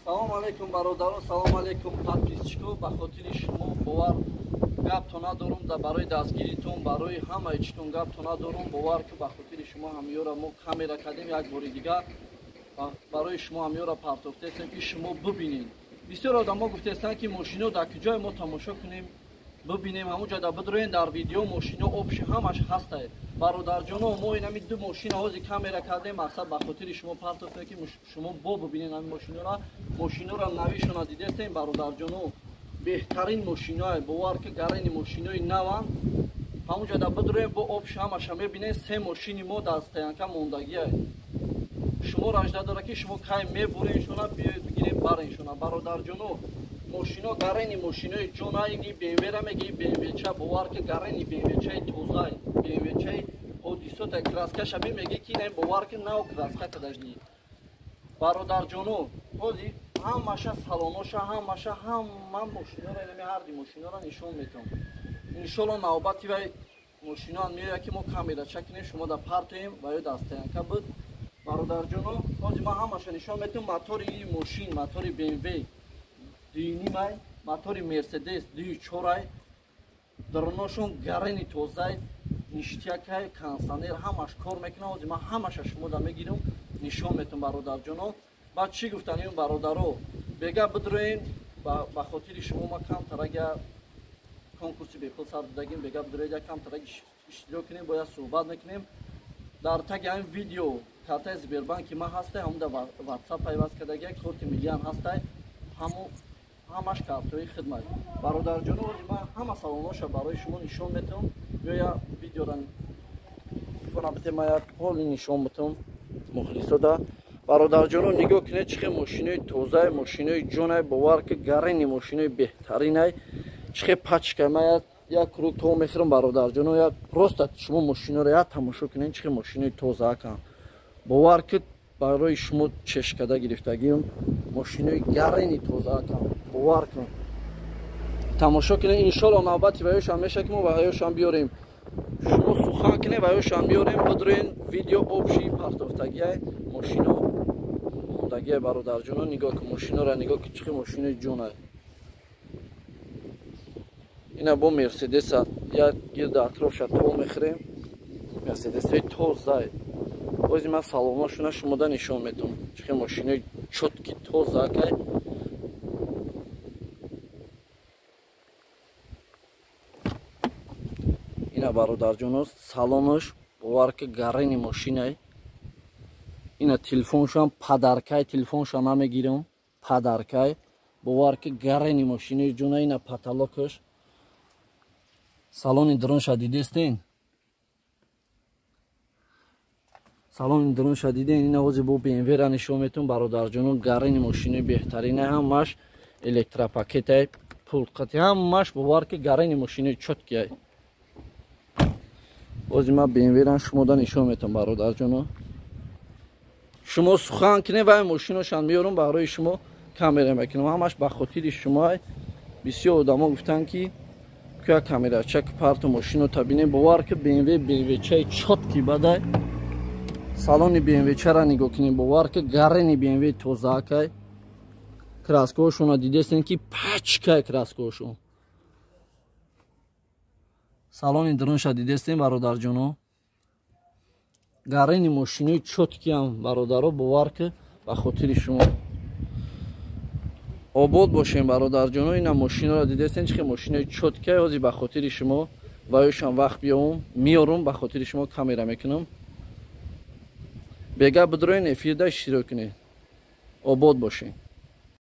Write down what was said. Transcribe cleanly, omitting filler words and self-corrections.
Салом алейкум бародарон, салом алейкум подписчико. Ба хотири шумо бовар гапто надорум, да барои дастгиритон, барои ҳамаи читон гапто надорум. Бовар ки ба хотири шумо ҳамёра мо камера кардем як бори дигар. Барои шумо ҳамёра партофтаестем ки шумо бибинед. Бисёр одамо гуфтаестанд ки мошино дар куҷое мо тамошо кунем, бибинем, ҳамон ҷода бидроем дар видео мошино обши ҳамаш ҳастае. Бародарҷоно, мо инами ду мошина ҳози камера кардем, мақсад ба хотири шумо партофтем ки шумо бо бибинед ҳамин мошинора. Мошинора навишона дидестем бародарҷоно, беҳтарин мошиное, бовар ки гарени мошинои наванд. Ҳамон ҷода бидроем бо обши ҳамаша мебинем. Се мошини мо дар стоянка мондагие. Шумо ражда дора ки шумо кай мебуреншона, биёед бигирем бареншона. Бародарҷоно, мошино гарени мошинои ҷонаи БМВ-ра мегири, БМВ-ча бовар ки гарени БМВ-чаи тозай, БМВ-чаи ҳодисота краскаша мегӣ ки ин бовар ки нав краска кадажни. Бародарҷоно, ҳози ҳамаша салоноша, ҳамаша ҳама мошинора, инами ҳарди мошинора нишон метавон. Иншолло навбати вай мошиноам меояд ки мо камерача кунем, шумо да партоем ва ё дар стоянка буд. Бародарҷоно, ҳози ман ҳамаша нишон метавон. Мотори мошин, мотори БМВ дуюнимай, мотори Мерседес 2.4-ай, даруношон гарени тозай, ништякай, кондиционер ҳамаш кор мекунад. Ҳозир ман ҳамаша шумо да мегирам, нишон метавон бародарҷоно. Баъд чӣ гуфтанем бародаро, бега бидроем ба хотири шумо ма камтарага конкурси бепул сар додагим, бега бидроед як камтараг иштирок кунем, бояд суҳбат мекунем. Дар таги ҳамин видео картаи Сбербанки ман ҳастай, ҳамун дар WhatsApp пайваст кардагия, корти миллиан ҳастай, ҳамаш картҳои хидмат. Бародарҷоно, ҳозир ман ҳама салоноша барои шумо нишон метавам. Ё видеора бите, ман як ҳоли нишон битам мухлисода. Бародарҷоно, нигоҳ кунед чӣ хел мошинои тозай, мошинои ҷонай, бовар ки гарени мошинои беҳтаринай, чӣ хел пачкай. Ман як круг то мехӯрам бародарҷоно, як просто шумо мошиноро як тамошо кунед чӣ хел мошинои тозаакан. Бовар ки барои шумо чешкада гирифтагиам, мошинои гарени тозаакан, бовар кун. Тамошо кунед, иншолло навбати ваёшам мешавад ки мо ваёшам биёрем. Шумо сухан кунед, ваёшам биёрем, бидроен видео обши партофтагиай мошино мондагиай. Бародарҷоно, нигоҳ кун мошинора, нигоҳ кун чӣ хел мошинои ҷонай. Ина бо Мерседеса як гирда атрофша то мехӯрем, Мерседесҳои тозай. Бози ман салоношона шумода нишон метавам чӣ хел мошинои чотки тозаакай. Ина бародарҷоно, салонош бовар ки гарени мошинай. Ина телефоншам падаркай, телефонша намегирам, падаркай, бовар ки гарени мошинои ҷона. Ина потолокаш, салони дронша дидестен, салони дронша диден. Ина ҳозир бо БМВ-ра нишон метавон бародарҷоно, гарени мошинои беҳтаринай, ҳамаш электропакетай, пулқати ҳамаш, бовар ки гарени мошинои чоткиай. Бози ман БМВ-ра шумода нишон метавон бародарҷоно. Шумо сухан кунед, вай мошиношам меёрам барои шумо камера мекунам, ҳамаш ба хотири шумо. Бисёр одамо гуфтанд ки куя камерача ки парту мошино та бинем, бовар ки БМВ БМВ-чаи чотки бадай. Салони БМВ-чара нигоҳ кунем, бовар ки гарени БМВ тозаакай. Краскаҳошона дидестем ки пачкай краскаҳошон. Салони дронша дидестем бародарҷоно, гарени мошинои чоткиам бародаро, бовар ки ба хотири шумо. Обод бошем бародарҷоно. Ина мошиноро дидестем чӣ хел мошинои чоткиай. Ҳозир ба хотири шумо ваёшам вақт биёвам, меёрам, ба хотири шумо камера мекунам. Бега бидроен эфирда иштирок кунед. Обод бошем.